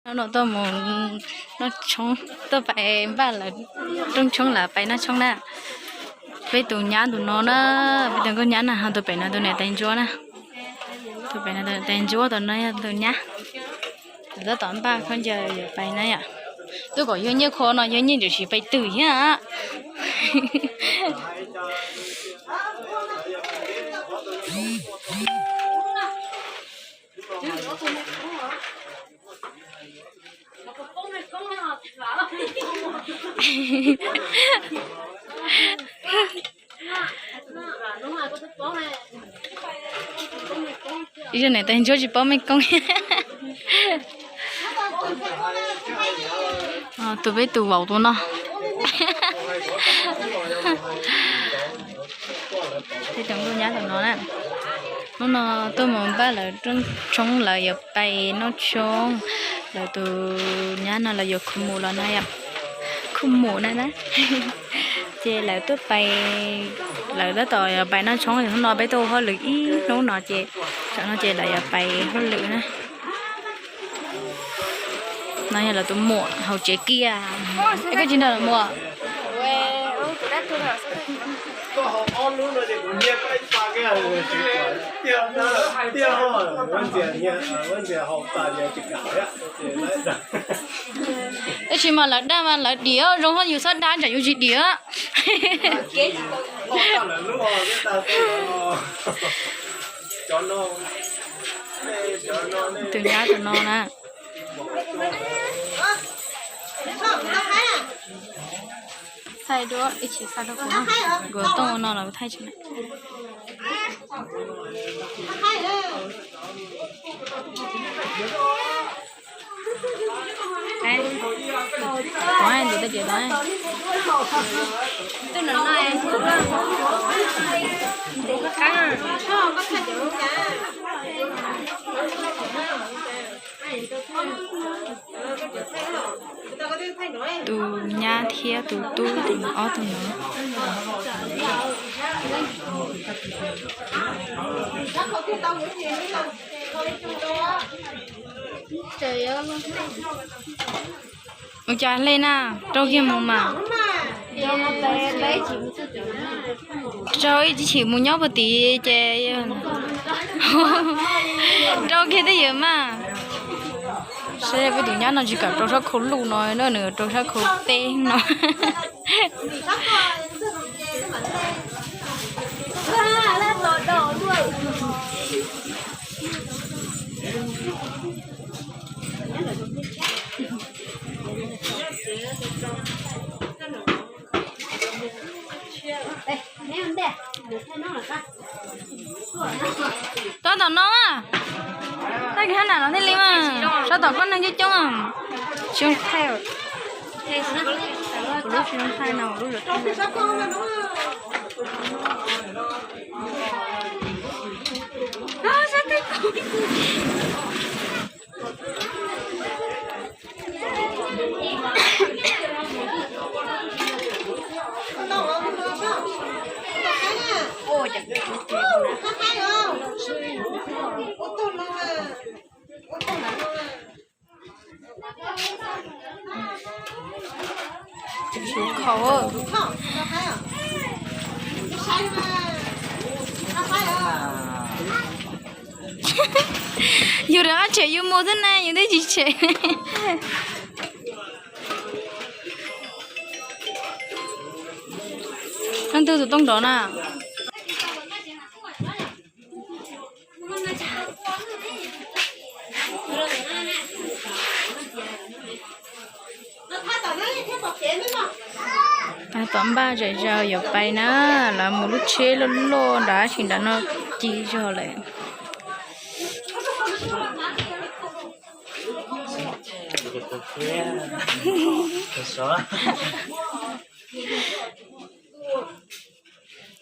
Hnub no tuaj mus noj tshoob, tuaj pais npaj lawv rooj tshoob, lawv pais noj tshoob na. Peb tus nyab tus no na, peb tus nkauj nyab na, ho tus pem no tus niam tais ntsuab na. Tus pem no tus niam tais ntsuab, tus no yog tus nyab. Lawv tab tom npaj khaub ncaws yuav pais na yom. Twb kom yog nyiaj khua no yog nyiaj ntawm tsis pais twg thiab. Ib zag niam tais ntsuab tsis paub mej koob. Tus peb tus vauv tus no. Peb tus nkauj nyab tus no na. Hnub no tuaj mus npaj lawv rooj tshoob, lawv yuav pais noj tshoob. Lawv tus nyab no lawv yuav khu mus los na yom. Khu mus na na. Ces lawv tuaj pais, lawv tab tom yuav pais noj tshoob, hnub no peb tuaj ua hauj lwm ib hnub no ces, tsam no ces lawv yuav pais hauj lwm na. No yog lawv tus muam hauv tsev kiag. Es koj tsis nrog lawv mus? Tab sis mas lawv dag mas lawv dim, zoo yus txhob dag tsam yus tsis dim. Tus nyab tus no na. Thaij duab ib chim xa rau kuv, kuv tooj ua no los kuv thaij tsis na. Tus no no, tus qab qab. Tus nyab thiab tus tub, tus ob tug no. Ua cas hle na, rau kiag mus mas. Rau ib chim mus nyob puag tid ces rau kiag twj ywm mas. Saib peb tus nyab no tsis kam rau sab khau luj no, nws rau sab khau teb no. Tab tom no mas, tag kis hab nam los thiaj li mas, sab tom koj neeg coob coob. Tsis zoo thaij, kuv lub tsis zoo thaij no, kuv lub zoo thaij. Tus suav khau. Yus rov qab tshem yus mus xwb na, yus twb tsis tshem. Leej twg tus tooj nrov na? Tab tom npaj zam zaws yuav pais na, lawv mus lub tsheb loj loj nrad, tab sis nram no ci zog lawm.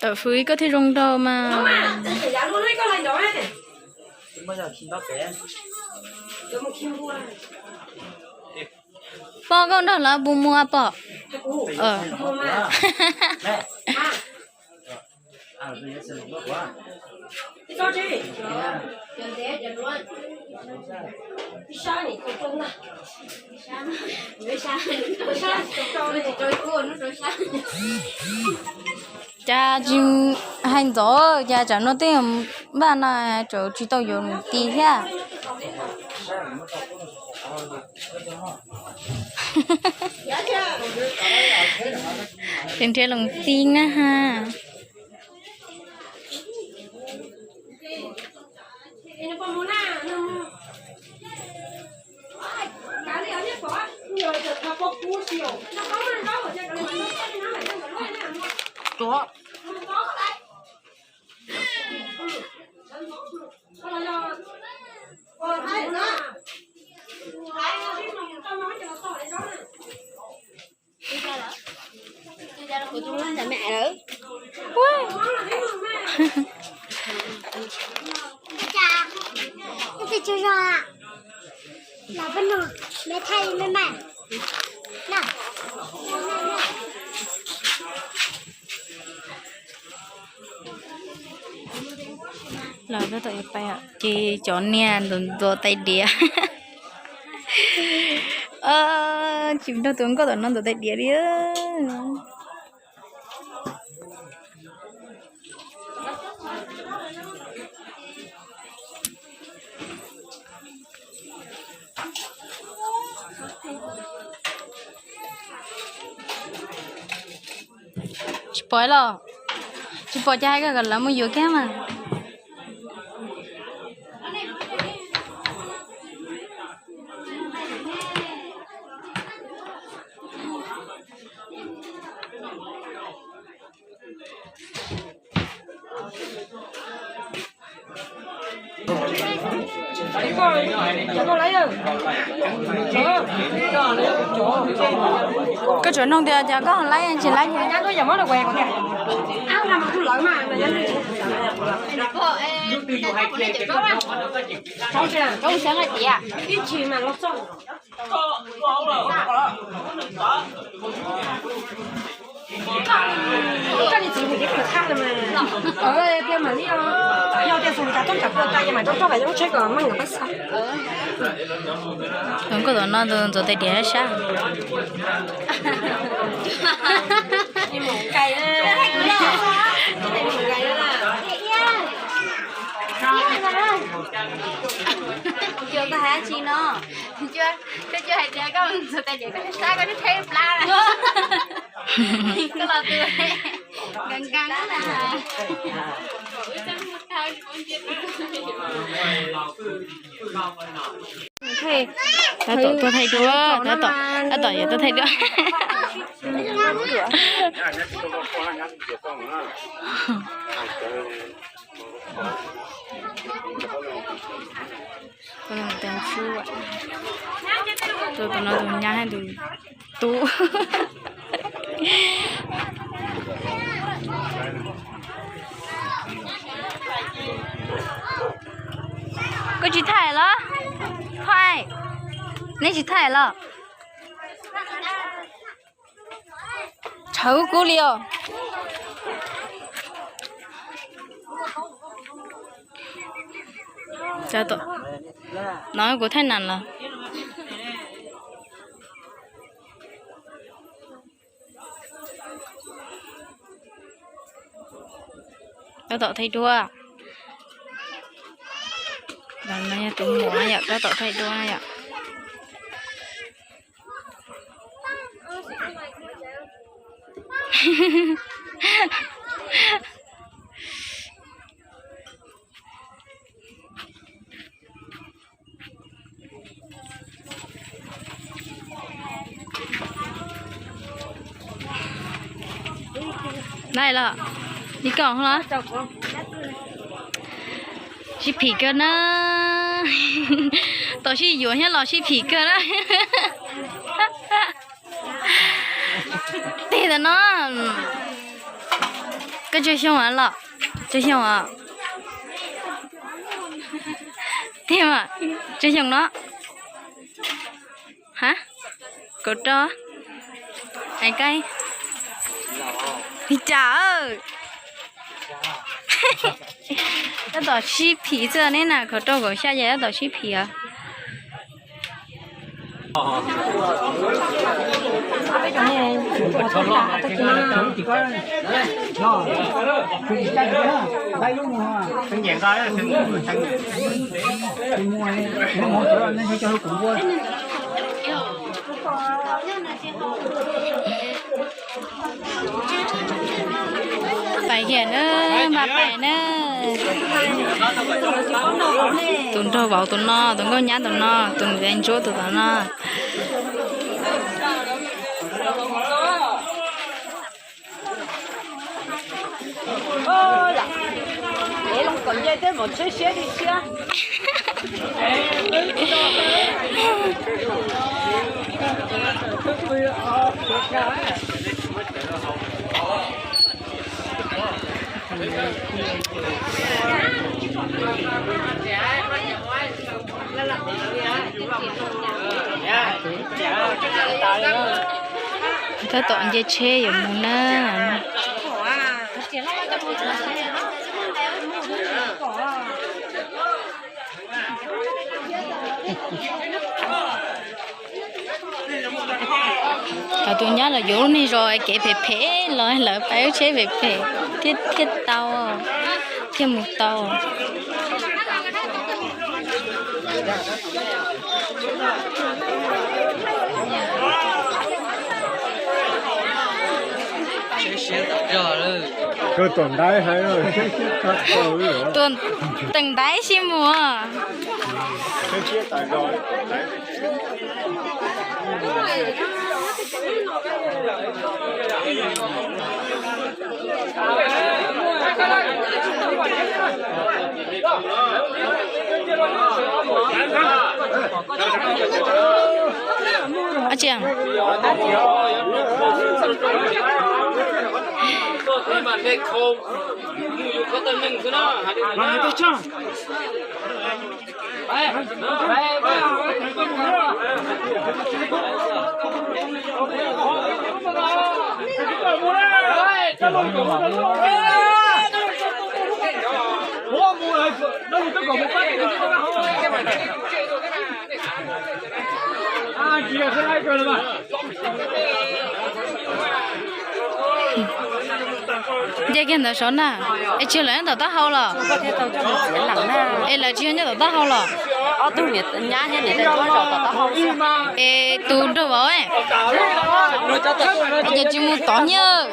Tawm fwv koj thiaj zoo nraug mas. Pog, koj nrog lawv puas muaj pom? Cas tsis hais ntxov, cas tsam no twb npaj no tsam tsis tau yuav lus ti thiab. Tus nrhiav lus ti na ha. Los tab tom yuav pais, ces cov niag ntxuav tais diav. Tsis nrog tus nkauj tom no ntxuav tais diav li. Tsis pom los? Tsis pom ces hais kom lawv mus yuav kiag mas. Koj tsuas nug tias cas koj laib tsis laib. Koj niag txiv mus cev khwm thaj no mas, tias mam li, yog tias xyoo li cas tuaj nram puag ta ces mam rau roj vam yeeb tsheb kom meej los pab xav. Tus nkauj tom no tus ntxuav tais diav sab. Koj hais tsis no, koj hais tias koj ntxuav tais diav koj sab koj twb thaij plab. Koj los tus nkees nkees na. Tab tom tuaj thaij duab, tab tom yuav tuaj thaij duab. Tus no tus nyab, tus tub. Koj tsis thaij los? Hais, neb tsis thaij los? Tshawv kub li os. No kuv thaij nas los. Tab tom thaij duab. No yog tus muam yom, tab tom thaij duab yom. Laij los, li koj los? Sib phim kawg na. Tom sib yuav thiab los sib phim kawg na. Tig tam no, koj tsawg xyoo los? Tsawg xyoo os? Tig mas, tsawg xyoo no? Ha, kaum rau, es koj li cas? Tab tom sib phim xwb ne na, khaum rau kaum xya yog tab tom sib phim os. Pais kiag na, npaj pais na. Tus nraug vauv tus no, tus nkauj nyab tus no, tus ntxhais ntsuab tus tom no. Tab tom nce tsheb yuav mus na. Cov tus nyab los yuav lub niag zos kev phem phem los lawv pab lub tsheb phem phem thiaj thiaj tau, thiaj mus tau. Tuam teem ntaiv sib muag. Nce kiag ntawd saud na. Es tsis yog lawv nyob tom taub hau los? Es lawv tsis yog nyob tom taub hau los? Es tus nraug vauv ces tsis mus tod nyiaj.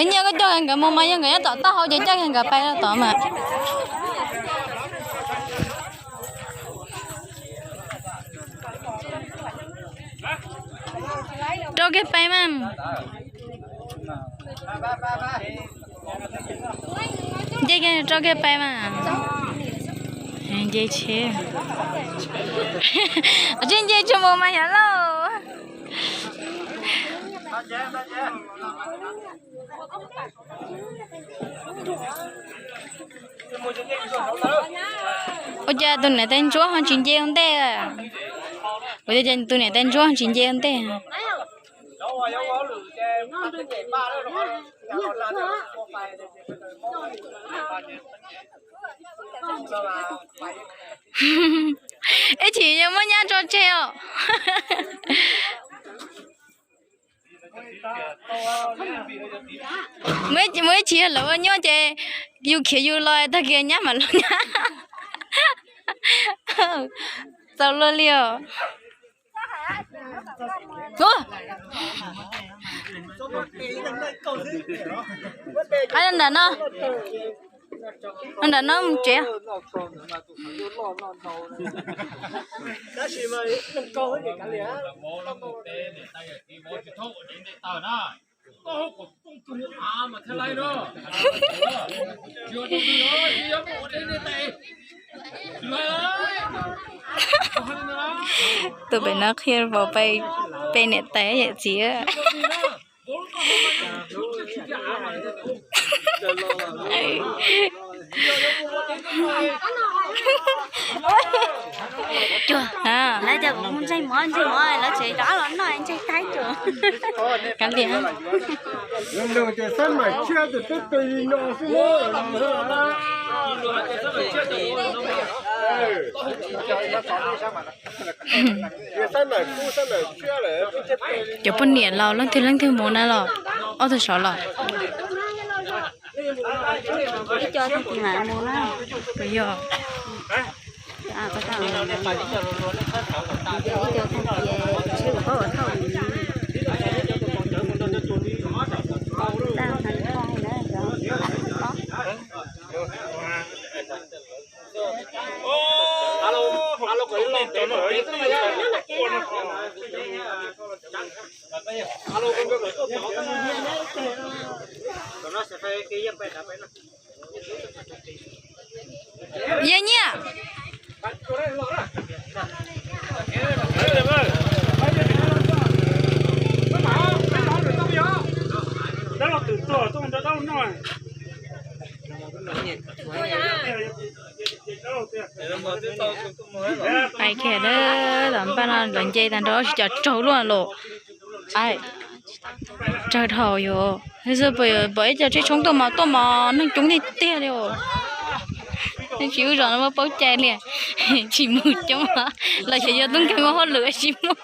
Nyiaj koj coj nkawd mus mas yog nkawd nyob tom taub hau ces coj nkawd pais tod mas. Rau kiag pais mas. Nce kiag rau kiag pais mas. Nce tsheb. Tsis nce tsis mus mas yog lauj. Ua cas tus niam tais ntsuab ho tsis nce ua ntej? Ua cas tus niam tais ntsuab ho tsis nce ua ntej? Ib chim yog muab nyab tso tseg os. Muaj ib chim lawv ua nyuaj ces yus khiav yus los tag kis nyab mam los nyab. Txaus luag li os. Nram no, nram no mus tsev. Tus pem no qhia vauv pais pe niam tais yawm txiv. Cuag, lawv tias kuv mus ntsaig mov, ntsaig mov, lawv tseem rov los noj ntsaig taib cuag. Kav liam. Cov poj niam laus leej twg leej twg mus na los? Ob tug saud los? Ib co tag kis mam mus na. Yog. Ib co tag kis tsis paub ua thauj li. Tag hais li ko na. Yeej nyiaj. Hais kiag na, tom npaj no lawv nce tag nrho tsis cov raug luaj los. Ai, tsawg dhau yus, pom ib co tsheb tshoob tuaj mos tuaj mos neeg coob tiag tiag li os. Tsis ua zog no muab paub cai li, tsis mus coob los xyov yog tub nkeeg ua hauj lwm tsis mus.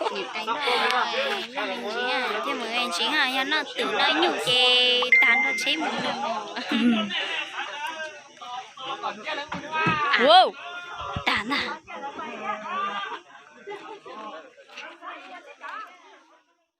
Thiab mus ntsis yog noj twm noj nyuj ces tag nrho tsheb mus. Wow, tag na.